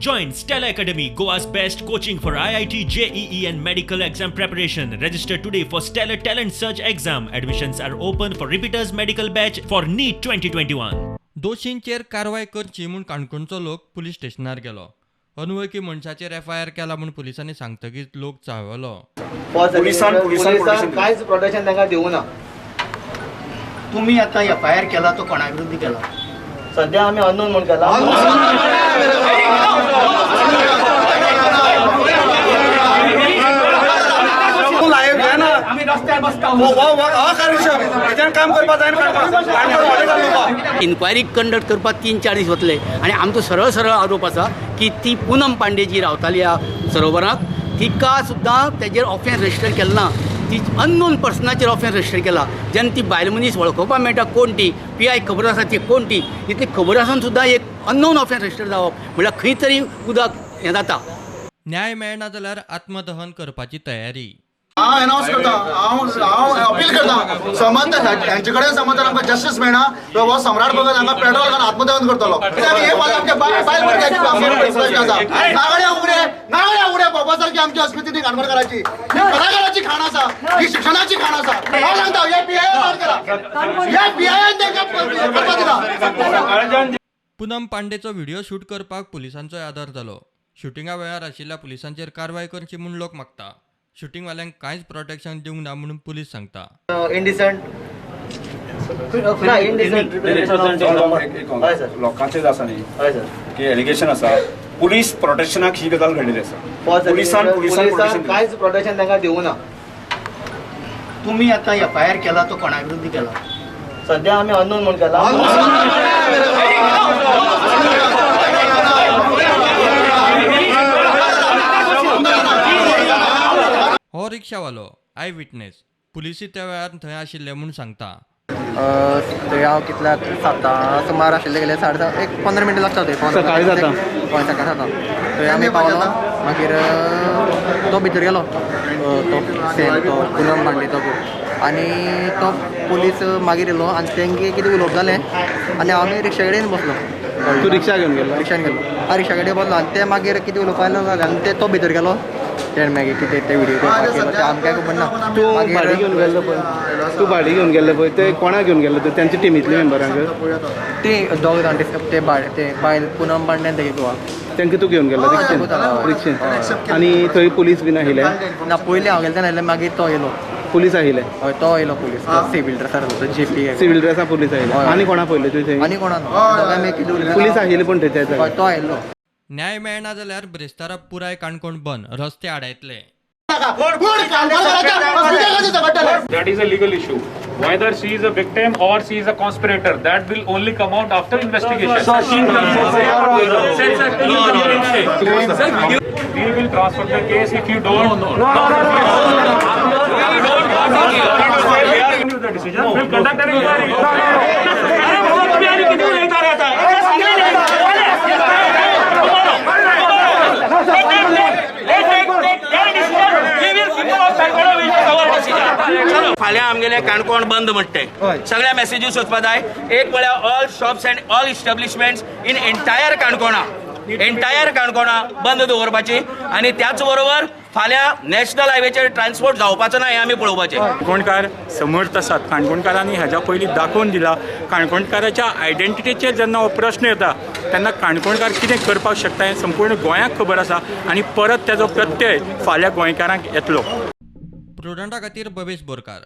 Join Stella Academy, Goa's best coaching for IIT, JEE, and medical exam preparation. Register today for Stellar Talent Search exam. Admissions are open for repeaters medical batch for NEET 2021. दोशींचेर कारवाय करची म्हूण काणकोणचो लोक police स्टेशनार गेलो. अनवळखी मनशाचेर FIR केला म्हूण पुलिसांनी सांगतकीच लोक चाळवलो. पुलिसान पुलिसान कांयच प्रोटेक्शन तांकां दिवना. तुम्ही आता एफ I R केला तो कोणा विरुद्ध केला? सध्या आमी अननोन म्हूण केला. इन्क्वायरी कंडक्ट करपाक 3-4 दीस वतले आनी आमचो सरळ सरळ आरोप आसा की ती पुनम पांडे जी रावताली ह्या सरोवराक, तिका सुद्दां तेजेर ऑफेन्स रजिस्टर केलें ना. ती अननोन पर्सनाचेर ऑफेन्स रजिस्टर केला. जेन्ना ती बायल मनीस वळखोवपाक मेळटा कोण ती, पी I खबर आसा ती कोण ती, इतली खबर आसून सुद्दां एक अननोन ऑफेन्स रजिस्टर जावप म्हणल्यार खंय तरी उदक हें जाता. न्याय मेळना जाल्यार आत्मदहन करपाची तयारी. हांव अनावन्स करता, हांव अपील करता, समज हेंचे कडेन समज जर आमकां जस्टीस मेळना, तर हो सम्राट भगत हांगा पेट्रोल घालून आत्मदहन करतलो. कित्याक हे फाल्यां आमच्या बायल भुरग्याची आसा. नागड्या उगडे, नागड्या उगडे बाबा सारकी आमची अस्मिती ती काणकोणकाराची, ही कलाकाराची खाण आसा, ही शिक्षणाची खाण आसा. हांव सांगता, हे पी I करा, हे पी आयन तांकां करपाक दिता. पुनम पांडेचो व्हिडिओ शूट करपाक पुलिसांचोय आदार जालो. शुटिंगा वेळार आशिल्ल्या पुलिसांचेर कारवाय करची म्हूण लोक मागता. शुटिंगवाल्यांक कांयच प्रोटेक्शन दिवंक ना म्हणून पुलीस सांगता. इनडिसंट ना, इनडिसंट. हय सर. लोकांचें आसा न्ही हय सर. की एलिगेशन आसा, पुलीस प्रोटेक्शनाक ही गजाल घडलेली आसा. पुलिसान पुलिसान प्रोटेक्शन कांयच प्रोटेक्शन तांकां दिवना. तुम्ही आता एफ I R केला तो कोणा विरुद्ध केला? सध्या आमी अननोन म्हूण केला. हो रिक्षावालो I witness, पुलिसी त्या वेळार थंय आशिल्ले म्हूण सांगता. थंय हांव कितल्या 7 सुमार आशिल्ले गेले, 7:30, एक 15 मिनटां लागता थंय. सकाळी जाता. हय, सकाळी 7. थंय आमी पावलो, मागीर तो भितर गेलो, तो सेम तो पुनम पांडे तो आनी तो पुलीस मागीर येयलो आनी तेंगे कितें उलोवप जालें आनी हांव मागीर रिक्षा कडेन बसलो. तूं रिक्षा घेवन गेलो? रिक्षान गेलो, हांव रिक्षा कडेन बसलो आनी ते मागीर कितें उलोवपाक जालें आनी ते तो भितर गेलो. ते मागीर कितें ते व्हिडियो केलो ते आमकां खबर ना. तूं भाडी घेवन गेल्लो पळय, तूं भाडी घेवन गेल्लो पळय, ते कोणाक घेवन गेल्लो तूं? तेंच्या टिमींतल्या मेंबरांक? ते दोग जाण ते ते बायल पुनम पांडे आनी तेगे घोवा. तेंकां तूं घेवन गेल्लो रिक्षेन? रिक्षेन. आनी थंय पुलीस बीन आशिल्ले? ना, पयलीं हांव गेलो तेन्ना, मागीर तो येयलो. पुलीस आशिल्ले? हय, तो येयलो पुलीस, सिवील ड्रेसार आसलो, जे पी. सिवील ड्रेसा पुलीस आशिल्ले? आनी कोणा पळयले तुवें थंय? आनी कोणा दोगांय. पुलीस आशिल्ले पूण थंय त्या हय, तो आयिल्लो. न्याय मेळना जाल्यार ब्रेस्तारा पुराय काणकोण बंद, रस्ते आडायतले. That is a legal issue. Whether she is a victim or she is a conspirator, that will only come out after investigation. We will transfer the case if you don't. No, no, no, no. The decision. We'll conduct an inquiry. फाल्यां आमगेले काणकोण बंद म्हणटे, सगळ्या messages वचपा जाय. एक म्हळ्यार all shops and all establishments in entire काणकोणा, entire काणकोणा बंद दवरपाची आनी त्याच बरोबर फाल्यां नॅशनल हायवेचेर ट्रान्सपोर्ट जावपाचो ना हें आमी पळोवपाचें. काणकोणकार समर्थ आसात. काणकोणकारांनी हाज्या पयलीं दाखोवन दिला, काणकोणकाराच्या आयडेंटिटीचेर जेन्ना हो प्रश्न येता तेन्ना काणकोणकार कितें करपाक शकता हें संपूर्ण गोंयाक खबर आसा आनी परत तेजो प्रत्यय फाल्यां गोंयकारांक येतलो. प्रुडंटा खातीर भवेश बोरकार.